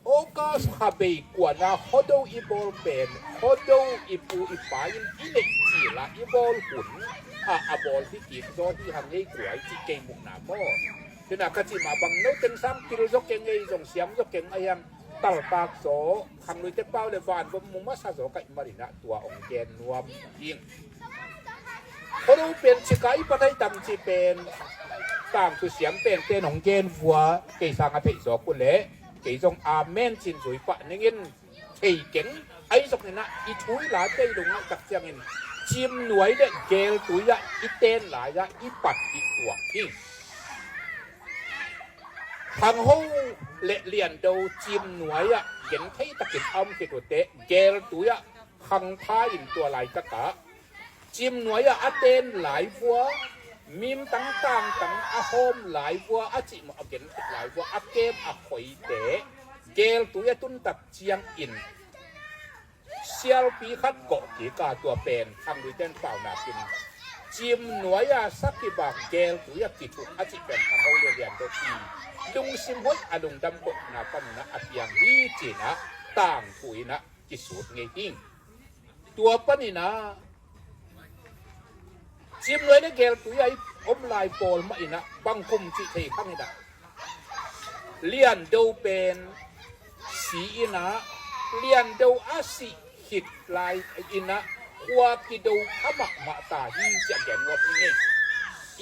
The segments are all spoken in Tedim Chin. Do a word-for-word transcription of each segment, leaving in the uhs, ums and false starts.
August kha bei kuana Khuado i bawl pen, Khuado i pu i pa in i neih cil a i bawl hun a, a bawl hi kik zaw hi hang ei kuai cih kei muhna maw. Tuna ka cih mah bang no teng sang pil zaw keng ei zong siam zaw keng a hiang taltak zaw khangluite pau le van vom mu masa zaw ka i marinah tua ong gen nuam ding. Khuado pen cika i pathai tam ci pen tangthu siam pen ten hong gen vua kei sang a theih zawk uh leh kei zong amen cin zui pah ningin thei keng. Ahi zongin ah i thu i la tei lo ngaih tak ciangin cimnuai le geltui ah i ten lai-ah i pat i tuak hi. Khangho le liando cimnuai ah genthei takin a om khit uh teh geltui ah khangtha in tua laitakah cimnuai ah a ten lai vua, mim tangtang tang a hawm lai vua, a cihmawh a genthei lai vua, a kem a khoite geltui a tuntak ciangin sialpi khat kawh kika tua pen khangluiten paunakin cimnuai a sakibak geltui a kithuk a cih pen khangho le liando i lungsim hoih a lungdam kohna panunah a piang hi cinah tangthu inah kisut ngei hi. Tua paninah cimnuai le geltui a i om lai pawl mah inah bangkum cih thei khang inah liando pen si inah liando a sih khit lai inah khua kido kha mahmah ta hi ciah gen ngawt i ngei.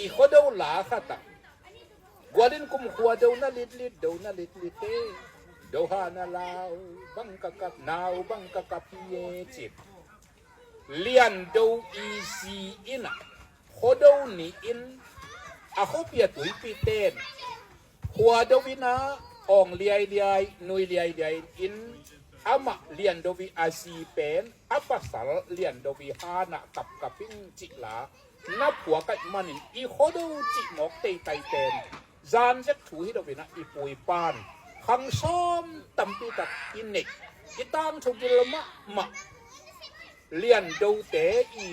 I Khuado la khatah gualin kum khua do na litlit do na litlit e, do ha na lau bang ka kap nau bang ka kap hi e cin liando i si inah Khuado ni in a khuapia tuipi ten khua do inah awng liailiai nui liailiai in amah liando i a si pen a pasal liando i hanah kapkap in cih la na phuak aih manin i Khuado cih mawk teitai pen zan zek thu hi lo inah i pu i pan khang sawm tampi tak i neih i tangthu gil mahmah liandote i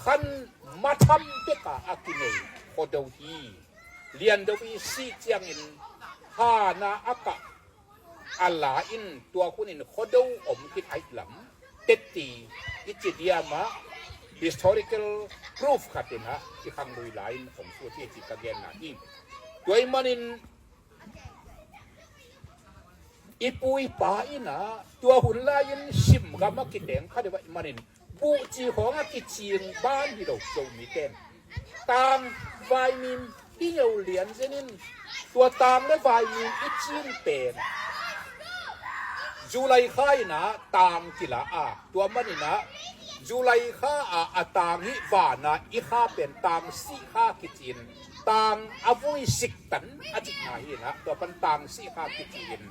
khan matham beka a kinei Khuado hi. Liando i sih ciangin hana a kah a la in tua hunin Khuado om khin aih lam tetti i ci diamah historical proof khat inah i khanglui la in om suat hi ci ka genna hi. Tua i manin i pu i pa inah tua hun lai-in simgam a kiteng kha deuh aih manin buhci khawng a kicing ban hi lo Zomite in tang vaimim hi ngeu lian zenin tua tang le vaimim i cin pen July kha inah tang kila a tua man inah July kha a a tang hi vana i kha pen tang sih kha kicin tang a vui sik tan a cihna hi inah tua pan tang sih kha kicin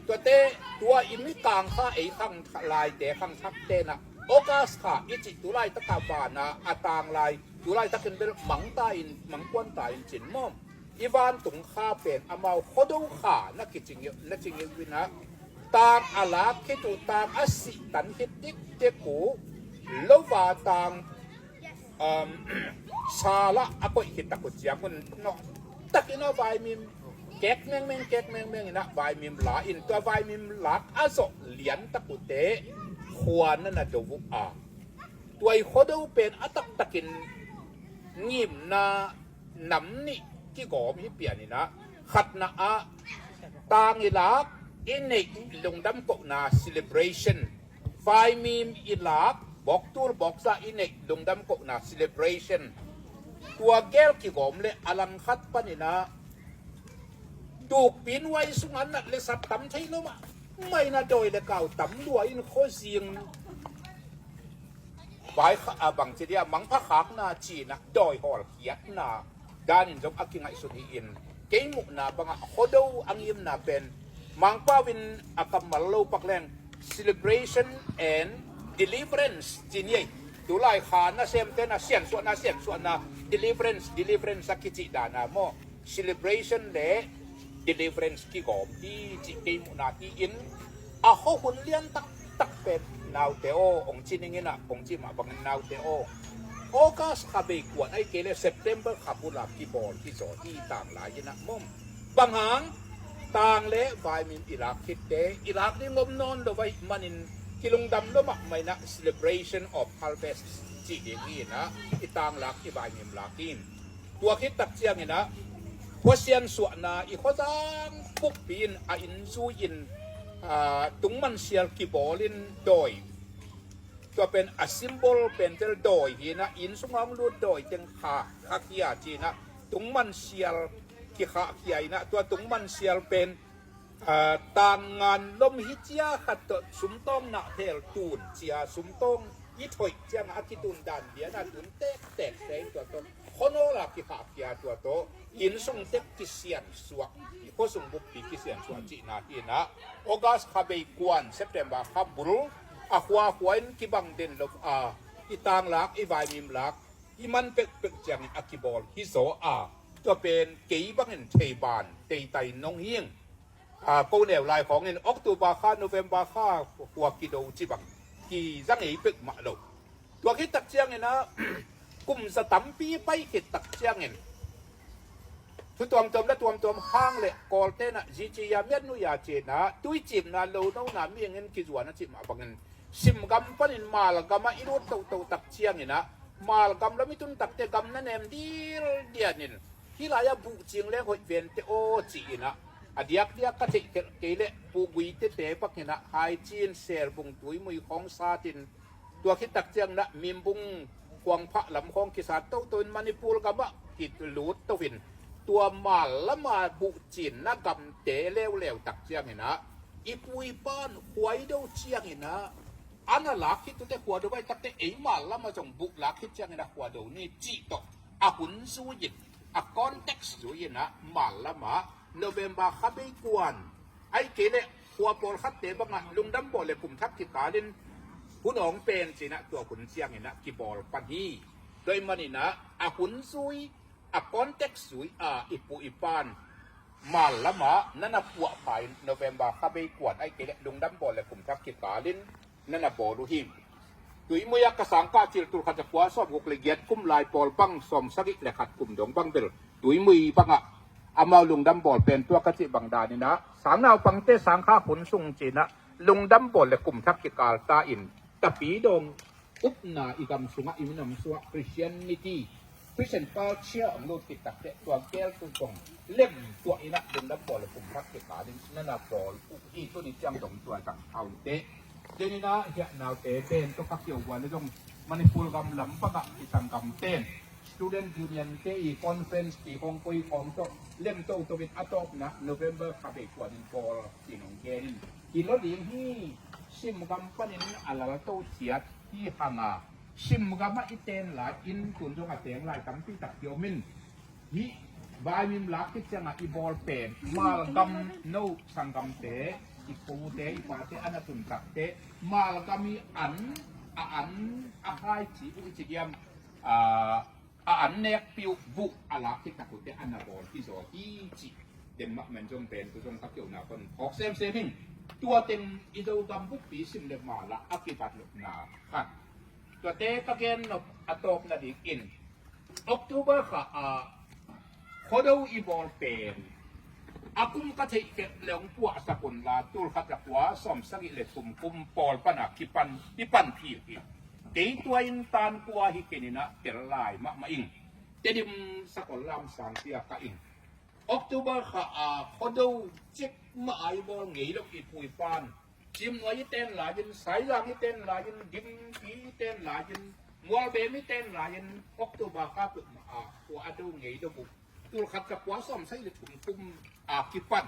tuate tua i mi kang kha ei khang laite khang thakte inah August kha i cih tu laitaka vana a tang lai tu laitakin bel mangta in mangkuanta in cin maw i vantung kha pen amau Khuado kha na kicing na cing inah tang a lak khit uh tang a sih tan khit dikdek uh lova tang um, sala a koih khit tak uh ciangun nawh takin a vaimim kek mengmeng kek mengmeng inah vaimim la in tua vaimim lak a zawh lian tak uh teh khua na na do uh a tua i Khuado pen a taktakin ngimna nam nih kigawm hi pian inah khatna ah tang i lak i neih lungdam kohna celebration vaimim i lak bawktul bawksa i neih lungdam kohna celebration tua gel kigawm le a langkhat pan inah tukpi nuai sungah nat le sat tam thei lo mah maina dawi le kau tam lua in khuazing vai kha a bangci dia mangpha khakna cinah dawi hawl khiatna danin zong a kingaihsun hi in kei muhna bangah Khuado a ngimna pen Mangpau in a kammal lo pak leng celebration and deliverance ci ni ei. Tulai kha nasemte na siansuahna siansuahna deliverance deliverance a kicih dana maw celebration le deliverance kigawm hi cih kei muhna hi in a khuahun lian taktak pen naute aw ong ci ning inah ong ci mah bangin naute aw August kha bei kuan ahi kei le September kha bula kibawl hi zaw hi tang lai inah mom bang hang tang le vaimim i lak khitte i lak ding om nawn lo ahih manin kilungdam lo mahmah in ah, celebration of harvest cih ding hi in ah, i tanglak i vaimim lak in. Tua khit tak ciangin ah khuasian suahna i khuazang pukpi in a inn zui in, aa, tungman sial kibawl in dawi, tua pen a symbol pen tel dawi hi in ah, inn sungah hong lut dawi teng kha, kha khia ci in ah, tungman sial kikhah khia in ah, tua tungman sial pen, aa, tangngan lom hi cia khat tawh sumtawng nah phel tun cia, sumtawng i thoih ciangah a kitun dan lian a tun tektek te in tua tawh khuanawl a kikhah khia, tua tawh inn sung tek kisiansuah, i khuasung bukpi kisiansuah cihna hi in ah, August kha bei kuan, September kha bul a khuakhua in kibang den lo a, i tanglak i vaimim lak i man peuhpeuh ciangin a kibawl hi zaw a, tua pen kei bangin thei ban teitai nong hing. Aa, ko neu lai khawngin October kha, November kha khua kido ci bang kiza ngei peuhmah lo. Tua khit tak ciangin ah kum za tampi pai khit tak ciangin thu tuamtuam la tuamtuam hang le Kawlte in ah zici ya miat nuih a ci in ah, tuicimna lo nona mihingin kizuan a cih mah bangin simgam panin malgamah i lut tohtoh tak ciangin ah, malgam lam i tun takte gam na nem dildian in, hih lai-ah buhcing leng hoih vente aw ci in ah, a diakdiak ka theih kei leh Pu Guite te bang in ah Haicin, Selbung, Tuimui khawng sat in, tua khit tak ciangin ah Mimbung, Khuangphah lam khawng kisat tohtoh in Manipur gamah kilut to in, tua mal lama buhcinna gamte leuleu tak ciangin ah, i pu i pan khua i do ciangin ah, a na lak khit tute khua do baih takte ei mal lama zong buh lak khit ciangin ah khua do ni cih tawh a hun zui in, a context zui in ah mal lama November kha bei kuan, ahih kei leh khua pawlkhatte bangah lungdam bawl le kum thak kikal in hun awng pen ci in ah tua hun ciangin ah kibawl pan hi. Tua ahih manin ah a hun zui, a context zui a i pu i pan mal lamah na na puahpha in November kha bei kuan, ahih kei leh lungdam bawl le kum thak kikal in na na bawl uh hi. Tuimui ah ka sangkah cil tul khat za kua sawm guk le giat kum lai pawl bang sawm sagih le khat kum dong bang bel Tuimui bangah amau lungdam bawl pen tua ka cih bang dan in ah, sangnaupangte sangkha hun sung ci in ah lungdam bawl le kum thak kikal ta in, Tapi dawng upna i gam sungah i minam sungah Christianity, Christian culture hong lut khit takte tua gel tu zong lem tuah in ah lungdam bawl le kum thak kikal in na na bawl uh hi. Tuni ciang dong tua zang a um teh. Tua in ah hiah naute pen tawh ka kio guan le zong Manipur gam lam bangah i sanggamten Student Union te i conference ti khawng koi khawng tawh lem toto in a tawpna November kha bei kuan in bawl ci in hong gen in. Hi lo ding hi. Simgam panin a lal to ciat hi hang a, simgam ah i ten lai in tun zong a teng lai tampi tak hi om in, hih vaimim lak khit ciangah i bawl pen malgam, no sanggamte, i pute i pate a na tun takte malgam i an, a an a hai ci uh i ci diam, a, a an nekpi uh buh a lak khit tak uh teh a na bawl hi zaw hi cih. Den mah men zong pen tu zong ka kio na kon phawk semsem in, tua teng i Zogam bukpi sim le mal ah a kibat lohna khat. Tuate ka gen nop a tawpna ding in October kha a Khuado i bawl pen a kum ka theih kep le hong puahsak un la, tul khat za kua sawm sagih le thum kum pawl pana kipan i pan phil hi. Kei tua in tan kua hi kei in ah tel lai mahmah ing. Tedim sakol lam sang sia ka ing. October kha a Khuado cik mah a i bawl ngei lo i pu i pan. Cimnuai i ten lai-in, Saizang i ten lai-in, Dimpi i ten lai-in, Mualbem i ten lai-in, October kha peuhmah a khua a do ngei lo uh. Tul khat za kua sawm sagih le thum kum a kipan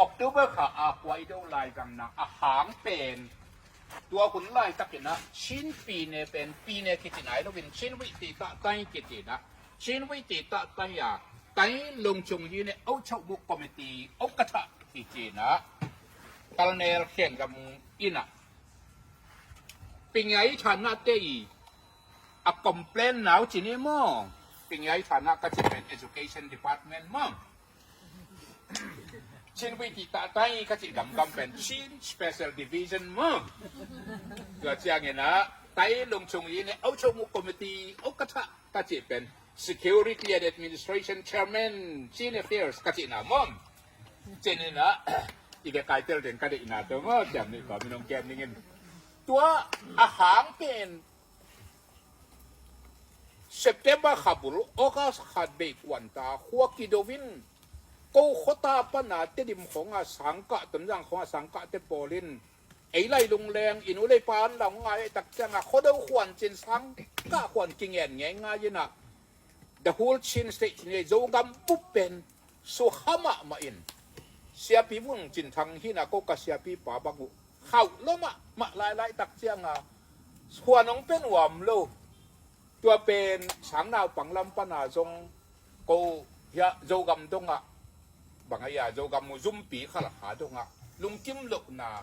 October kha a khua i do lai gamna a hang pen, tua hun laitakin ah Chin pine pen, pine kici nai loin Chin Viti Tatai kici in ah, Chin Viti Tatai a Tai Lung Chung Yi ne Au Chau Mu Committee au ka thah kici in ah, Colonel Khian Gam in ah, Pingai Thana te i a complain nau ci ni maw? Pingai Thana ka ci pen Education Department maw? Chin Viti Tatai ka ci gamgam pen Chin Special Division maw? Tua ciangin ah Tai Lung Chung Yi ne Au Chau Mu Committee au ka thah ka ci pen Security and Administration Chairman, Chin Affairs ka cihna maw? Chin in ah i ke kaitel den ka deihna tawh maw, ciam nih kua min hong kem ningin. Tua a hang pen September kha bul, August kha bei kuan ta khua kido in, ko khuata pana Tedim khonga sangkah, Tonzang khonga sangkah te pawl in ei lai lungleng, i nu le i pa an la hong ngai tak cianga Khuado khuan cin sangkah khuan kingen ngeingai inah the whole Chin State, Chin State Zogam bup pen sukha mahmah in, siapi Vung Cin Thang hinah ko ka siapi pa bang uh khauh lo mahmah lailai tak cianga khuan hong pe nuam lo. Tua pen sang naupang lam pana zong ko hiah Zogam dongah bang a ia Zogam uh zumpi Khalkha dongah lungkim lohna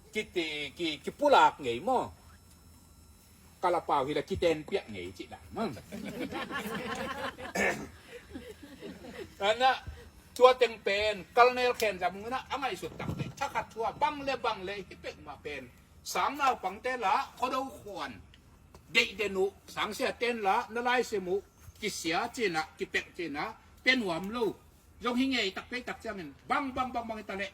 kiti, ki, kipulak ngei maw? Kalapau hi la kitenpiak ngei cih dan maw? Anah tua teng pen Colonel Khen Za Mung inah a ngaihsut tak teh thakhat thu a bang le bang le hi pek mah pen sang naupangte la Khuado khuan deih den uh, sangsia ten la na laisim uh kisia cinah kipek cinah pe nuam lo. Zong hi ngei tak pei tak ciangin bang bang bang bang hi ta leh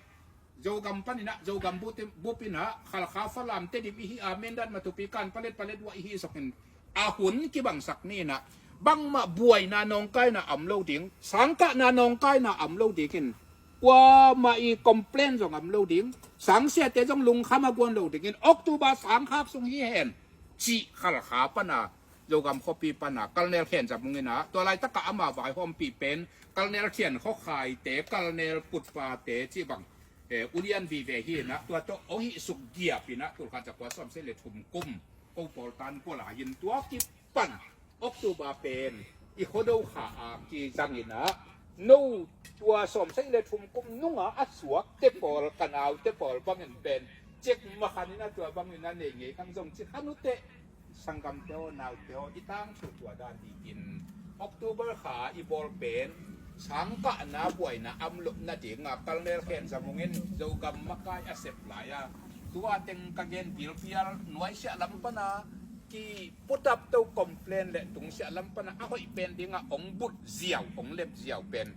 Zogam paninah Zogam bup inah Khalkha, Falam, Tedim ihi a, Mindat, Matupi, Kanpalet, Paletwa ihi sokin a hun kibangsak ni inah bangmah buaina nawngkaina om lo ding, sangkahna nawngkaina om lo dingin, kuamah i complain zong om lo ding, sangsiate zong lungkham a guan lo dingin October sangkhak sung hi hen cih Khalkha pana Zogam khuapi pana Colonel Khen Za Mung inah tua laitaka ama vaihawmpih pen Colonel Thian Khawkhaite, Colonel Putpate cih bang, eh, ulian vive hi inah tua tawh hong hih suk giap inah tulkhat zakua sawmsei le thum kum ko pawl tan pua lai in tua kipan October pen i Khuado kha a kizang inah no tua sawmsei le thum kum nunga a suak te pawl, ka nau te pawl bangin pen cek makhan inah tua bangin a nei ngei khang zong ci khan uh teh. Sanggamte aw, naute aw, i tangthu tua dan hi in October kha i bawl pen sangkahna buaina om loh nadinga Colonel Khen Za Mung in Zogam makai a sep lai a, tua teng ka gen bilbial nuaisiah lam pana ki put up to complain le tungsiah lam pana a hoih pen dinga hong but ziau, hong lep ziau pen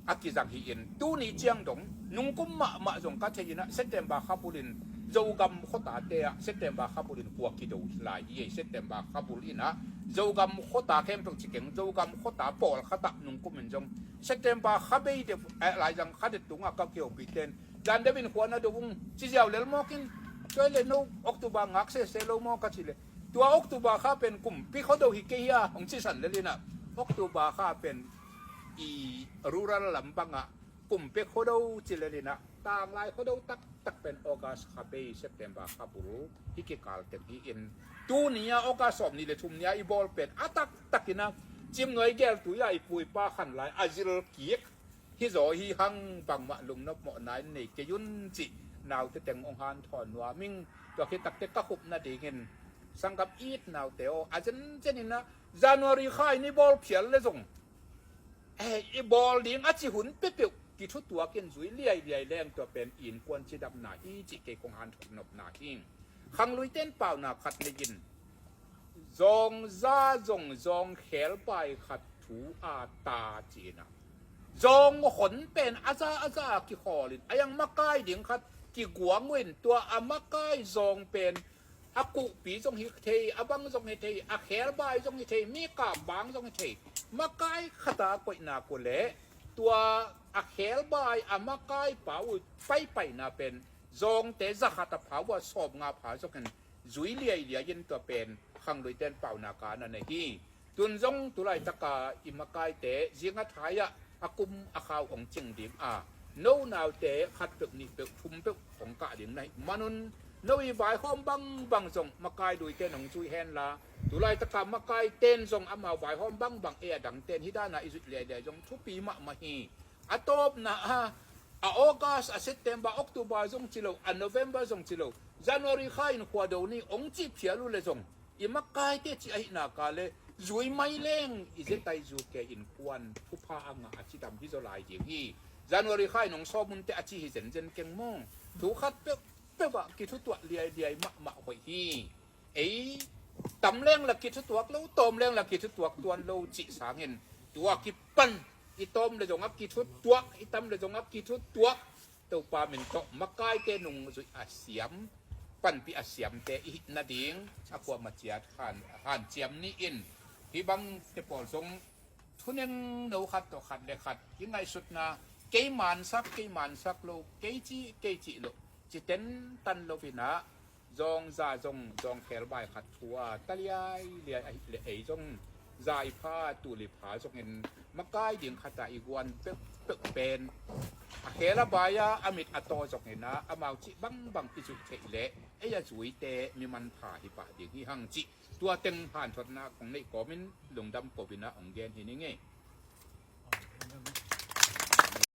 a kizang hi in, tuni ciang dong nungkum mahmah zong ka thei inah September kha bulin Zogam khuatate ah September kha bulin khua kido lai hi ei. September kha bul inah Zogam khuata khempeuh ci keng, Zogam khuata pawlkhatah nungkum in zong September kha bei deuh, eh, laizang kha det tungah ka kihopih ten dan deuh in khua na do ung ci ziau lel mawk in, tua le no October ngak sese lo maw ka ci le, tua October kha pen kumpi Khuado hi kei hia hong cisan lel inah October kha pen i rural lam bangah kumpi Khuado ci lel inah tanglai Khuado taktak pen August kha bei September kha bul hi kikal teng hi in, tuni a August sawm nih le thum ni a i bawl pen a taktak inah Cimnuai geltui a i pu i pa khan lai a zil kik hi zaw hi hang, bangmah lungnop mawhna in nei kei un cih naute teng hong hanthawn nuam ing. Tua khit takte ka khupna dingin sanggam it naute aw, a zenzen inah January kha in i bawl phial le zong, eh, i bawl ding a ci hun peuhpeuh kithutuak in zui liailiai leng tua pen i innkuan cidamna hi cih kei kong hanthawn nopna hi. Khangluite in paunak khat nei in, zawngza zong zawng khelbai khat thu a ta ci inah zawng hon pen a za a za a kikhawl in a yang makai ding khat kiguang uh in, tua a makai zawng pen a kuhpi zong hi thei, a bang zong hi thei, a khelbai zong hi thei, mi kambang zong hi thei, makai khata koihna uh leh tua a khelbai a makai pa uh paipaina pen zawngte za khat a pha uh a sawmnga pha zong in zui liailiai in tua pen khangluite in paunak a na nei hi. Tun zong tulaitaka i makaite zinga thai-ah a kum a khau hong cing ding a, no naute khat peuh nih peuh thum peuh hong kah ding na hih manun no i vaihawm bangbang zong makai luite in hong zui henla, tulaitaka makaite in zong amau vaihawm bangbang ei a dangte in hih dana i zuih liailiai zong thupi mahmah hi. A tawpna a, a August, a September, October zong ci lo, a November zong ci lo, January kha in khua do ni hong cih phial uh le zong i makaite cih ahih naka le zui mai leng i zetai zu ke innkuan thupha a ngah a cidam hi zaw lai ding hi. January kha in hong sawm un teh a ci hi zenzen keng maw? Thu khat peuhpeuh ah kithutuah liailiai mahmah hoih hi. Ei Tam leng la kithutuak lo, tawm leng la kithutuak tuan lo cih sangin, tua kipan i tawm le zong a kithutuak, i tam le zong a kithutuak, Topa min tawh makaite nungzuih a siam, panpih a siamte i hih nading a kuamah ciat han, hanciam ni in, hih bangte pawl zong thunengno khat tawh khat le khat i ngaihsutna, kei mansak, kei mansak lo, kei cih, kei cih lo, ci tentan lo in ah, zong za zong, zong khelbai khat thu a ta liailiai ahih leh ei zong za i pha, tul i pha zongin makai ding khat ah i guan peuhpeuh pen a khel a bai a, a mit a taw zongin ah amau cih bangbang i zuih theih leh ei a zuite mi manpha hi pah ding hi hang cih tua teng hanthotna kong neih kawmin lungdam ko in ah hong gen hi ning ei.